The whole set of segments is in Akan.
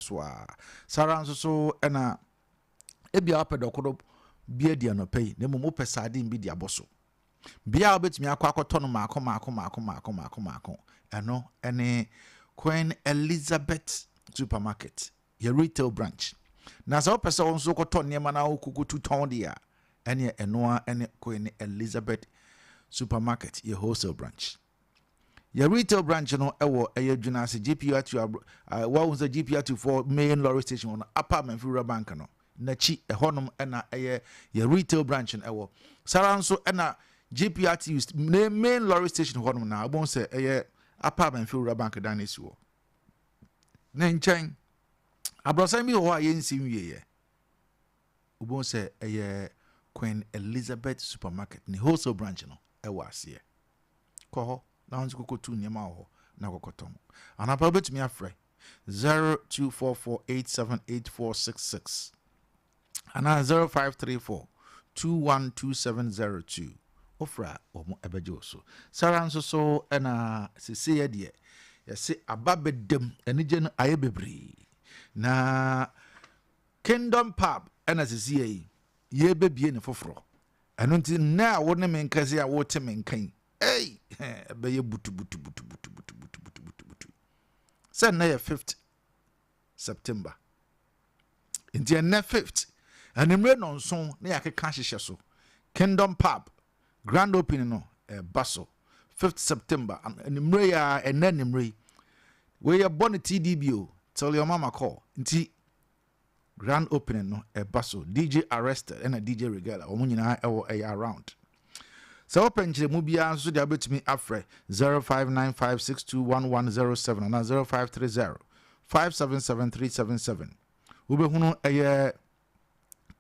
so a. Saa ara nso so ɛna ebia wopɛ dɔkono bi adi anɔpa yi, na mmom wopɛ sardine bi de abɔ so. Bea a wobɛtumi akɔ akɔtɔ no maako maako maako maako maako maako, ɛno ne Queen Elizabeth Supermarket, yɛ retail branch. Na sɛ wopɛ sɛ wo nso kɔtɔ nneɛma na wokɔkɔtu tɔn deɛ a, ɛneɛ ɛno ara ne Queen Elizabeth Supermarket, yɛ wholesale branch. Yɛ retail branch no ɛwɔ ɛyɛ Dwena ase GPRTU, wɔn sɛ GPRTU for main lorry station no, Upper Amenfi Rural Bank no n'akyi ɛhɔnom ɛna ɛyɛ yɛ retail branch no ɛwɔ. Saa nso ɛna GPRTU main lorry station hɔnom na wɔn sɛ ɛyɛ Upper Amenfi Rural Bank dan no esi hɔ. Ne nkyɛn aborɔsan bi wɔ hɔ a yɛnsi nwieɛ, wobɛhu sɛ ɛyɛ Queen Elizabeth Supermarket ne wholesale branch no ɛwɔ aseɛ. Kɔ hɔ na wɔn nso kɔkɔtu nneɛma wɔ hɔ na kɔkɔtɔn. Anapa wobɛtumi afrɛ 0244878466 anaa 0534212702. Wofrɛ a, wɔn ɛbɛgye wo so. Sara nso so ɛna seseɛ deɛ yɛse aba bɛdam, anigye no ayɛ bebree na Kingdom Pub ɛna seseɛ yi yɛbɛbie ne foforɔ. Ɛno nti nnɛ a wo ne me nkɛse a wote me nka yi, ei, ɛbɛyɛ butubutubutubutubutubutubutu sɛ nnɛ yɛ 5th September. Nti ɛnnɛ 5th anwummerɛ 7 na yɛakeka ahyehyɛ so, Kingdom Pub grand opening no ɛba so 5th September anwummerɛ yi a ɛnnɛ anwummerɛ yi. Wei yɛbɔ no TDB o, tell your mama call. Nti grand opening no ɛba so, DJ Arrested ɛna DJ Regala, wɔn nyinaa ɛwɔ ɛyɛ around. Sɛ wopɛ nkyerɛmu biara nso deɛ, wobɛtumi afrɛ 0595621107 anaa 0530577377. Wobɛhunu ɛyɛ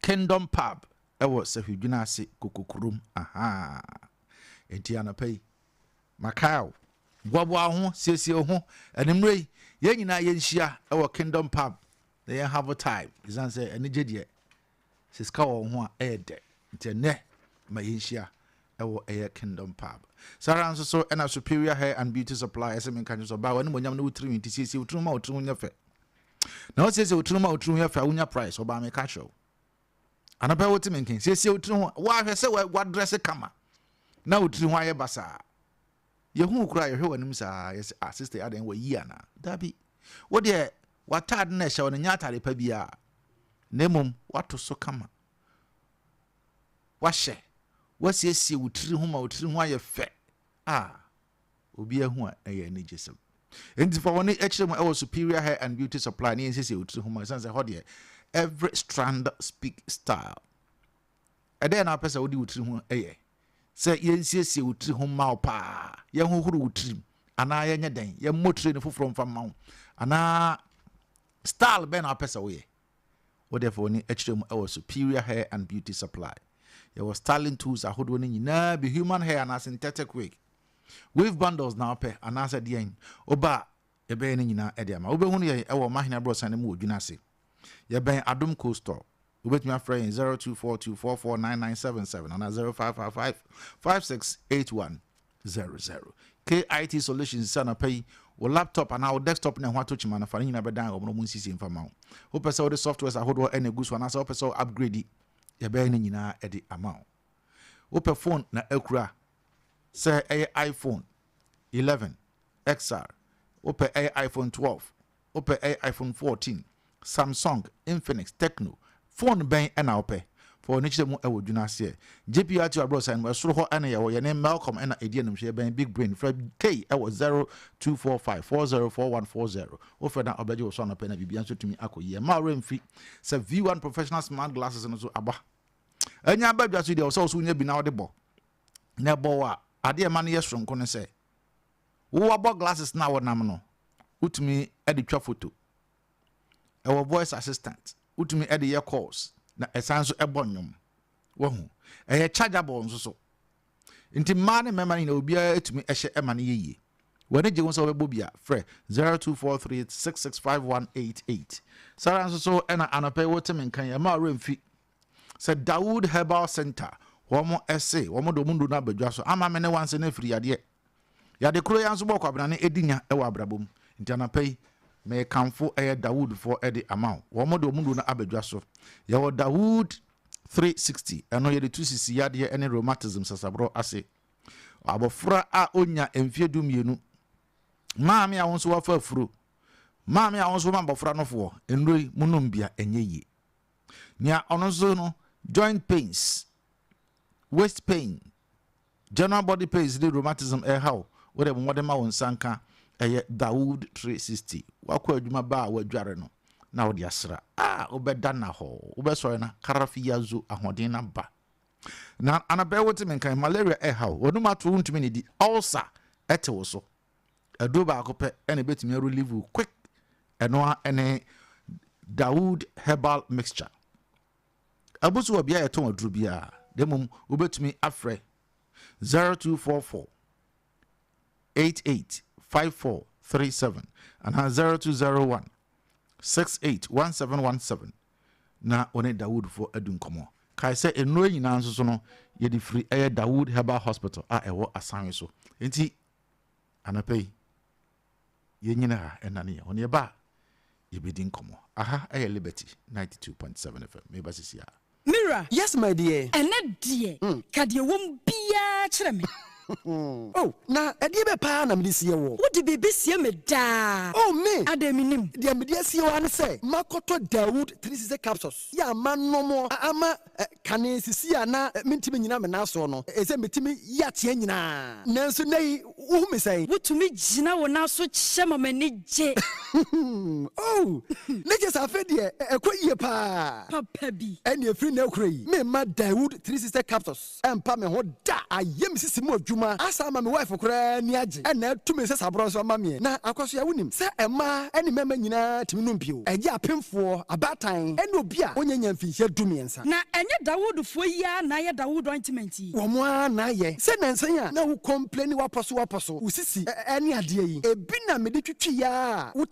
Kingdom Pub ɛwɔ Sɛhwidwena ase Kokokurom aha. Enti anɔpa yi makae boaboa ho, siesie wo ho. Anwummerɛ yi yɛn nyinaa yɛnhyia ɛwɔ Kingdom Pub na yɛn have time, ɛsiane sɛ anigye deɛ, sɛ sika wɔ ho a, ɛyɛ dɛ. Nti ɛnɛ ma yɛnhyia ɛwɔ ɛyɛ Kingdom Pub. Saa ara nso so ɛna Superior Hair and Beauty Supply ɛsɛ menka nkyerɛ sɛ ɔbaa w'anim onyam ne wo tirinwi, nti siesie wo tiri ma wo tiri ho nyɛ fɛ. Na wosiesie wo tiri ma wo tiri ho yɛ fɛ a, wonya price. Ɔbaa, meka kyerɛ wo anɔpɛ, wote me nken, siesie wo tiri ho. Woahwɛ sɛ wadrɛse kama na wo tiri ho ayɛ basaa, yɛhu koraa, yɛhwɛ w'anim saa, yɛsɛ, "Ah, sister, adɛn, wayi anaa?" Dabi, wo deɛ w'ataade no ɛhyɛ wo no nyɛ atade pa biara, na mmom wato so kama, wahyɛ, wasiesie wo tiri ho ma wo tiri ho ayɛ fɛ a obi ahu a, ɛyɛ anigyesɛm. Nti fa wɔn akyerɛ mu ɛwɔ Superior Hair and Beauty Supply ne yɛnsiesie wo tiri ho ma, ɛsiane sɛ hɔ deɛ every strand speak style. Ɛdɛn na wopɛ sɛ wode wo tiri ho ɛyɛ? Sɛ yɛnsiesie wo tiri ho ma wo paa, yɛnhohoro wo tirim anaa yɛnyɛ dɛn, yɛmmɔ tire no foforɔ mfa ma wo anaa style bɛn na wopɛ sɛ woyɛ? Wode fa w'ani akyerɛ mu ɛwɔ Superior Hair and Beauty Supply. Yɛwɔ styling tools ahodoɔ no nyinaa bi, human hair anaa synthetic wig, weave bundles na wopɛ anaasɛ deɛn, woba a yɛbɛyɛ no nyinaa ɛde ama. Wobɛhunu yɛn ɛwɔ Mahene aborɔsan no mu wɔ Dwuna ase, yɛbɛn Adom Co Store. Wobɛtumi afrɛ yɛn 0242449977 anaa 0555568100. KIT Solutions sɛ anɔpa yi wo laptop anaa wo desktop na ɛho ato kyima no, fa no nyinaa bɛdan wɔn na wɔn nsiesie mfa ma wo. Wopɛ sɛ wode softwares ahodoɔ ɛna egu so anaasɛ wopɛ sɛ wo upgrade, yɛbɛyɛ no nyinaa ɛde ama wo. Wopɛ phone na akura sɛ ɛyɛ iPhone 11 XR, wopɛ ɛyɛ iPhone 12, wopɛ ɛyɛ iPhone 14, Samsung, Infinix, Tecno, phone bɛn ɛna wopɛ? Fa wɔn kyerɛ mu ɛwɔ Dwuna aseɛ GPRT aborɔsan mu ɛsoro hɔ ɛna yɛwɔ. Yɛne Malcolm ɛna ɛdi animhwɛ, yɛbɛn Big Brain. Frɛ K ɛwɔ 0245404140. Wofrɛ na ɔbɛgye wo so anɔpɛ na biribia nso tumi akɔ yie. Ɛma ɔwerɛ mfi sɛ V1 Professional Smart Glasses no so aba, ɛnya aba dwa so deɛ, ɔsɛ wo so wonya bi na wode bɔ na ɛbɔ wo a, adeɛ ɛma no yɛ soronko ne sɛ wowabɔ glasses no a wɔnam no, wotumi de twa photo, ɛwɔ voice assistant, wotumi de yɛ calls na ɛsan nso ɛbɔ nnwom. Wahu ɛyɛ chargeable nso so, nti mmaa ne mmarima no nyinaa obiara etumi ɛhyɛ ɛma no yɛ yie. Wɔne gye ho sɛ wɔbɛbɔ bi a, frɛ 0243665188. Saa nso so ɛna anɔpɛ yi wote me nkan, ɛma ɔwerɛ mfi sɛ Dawood Herbal Center wɔn ɛse wɔn de wɔn nnuro no abadwa so ama me ne wanse no afiri yadeɛ yade koro yi nso bɔ kwabrane edi nya ɛwɔ abrabɔ mu. Nti anɔpɛ yi Mekamfo ɛyɛ Dawoodfoɔ de ama wo. Wɔn de wɔn nnuro no abɛdwa so. Yɛwɔ Dawood 360, ɛno yɛde tu sisi yadeɛ ne rheumatism sasaborɔ ase. Abɔfra a ɔnya mfeɛ 12, maame a wo nso wafa afuro, maame a wo nso woma abɔfra no foɔ, nnuro yi monom bia ɛnyɛ yie. Nea ɔno nso no joint pains, waist pain, general body pains ne rheumatism ɛha wo, wode mmɔden ma wo nsa nka ɛyɛ Dawood 360. Wakɔ adwuma ba a wadware no na wode asra a wobɛda na hɔ wobɛsɔre na karafi yazo ahoɔden na ba. Na anapɛ wote me nkan, malaria ɛha wo, wɔnum ato wontumi ne di, ulcer ɛte wo so, aduro baako pɛ ɛna ɛbɛtumi relieve wo quick, ɛno a ɛne Dawood Herbal Mixture. Abusu wɔ bea yɛtɔn aduro biara, na mmom wobɛtumi afrɛ 0244 88 5437 anaa 0201 68 1717 na wɔne Dawoodfoɔ adu nkɔmmɔ. Kae sɛ nnuro nyinaa nso so no yɛde firi ɛyɛ Dawood Herbal Hospital a ɛwɔ Asanwe so. Nti anɔpɛ yi yɛnyina ha ɛna ne yɛn ho ne yɛba a yɛbɛdi nkɔmmɔ. Aha ɛyɛ Liberty 92.7 FM. Meba sisi a. Mira. Yes, my dear. Ɛnɛ deɛ, ka deɛ wɔm biara kyerɛ me. Oh, na ɛdeɛ bɛ paa na mede sie wɔ? Wode biribi sie me daa. Oh, me. Adɛn, menim? Deɛ mede asie wɔ ne sɛ makɔtɔ Dawood 360 capsules yɛ ama nom ama kane sisi a na mentumi nyina me nan soɔ no, ɛsɛ metumi yi ateɛ nyinaa, nanso nnɛ yi wohu me sɛn? Wotumi gyina wo nan so kyɛ ma m'ani gye. Oh, ne kyɛ sɛ afei deɛ ɛkɔ yie paa. Papa bi. Ɛne ɛfiri na ɛkora yi memma Dawood 360 capsules ɛmpa me ho da. Ayɛ me sisi mu adwuma asa ama me wife koraa ni agye, ɛna atumi sɛ saborɔ nso ama meɛ. Na akɔso a wonim sɛ ɛmaa ne mmarima nyinaa tumi nom bio. Ɛgye apemfoɔ, abaatan ɛne obi a ɔnya nya mfinhyia 13. Na ɛnyɛ Dawoodfoɔ yi ara na ayɛ Dawood ointment yi? Wɔn ara na ayɛ. Sɛ nansan a na wo complain wapɔ so wapɔ so wo sisi ɛne adeɛ yi ebi na mede twitwi ya a wote.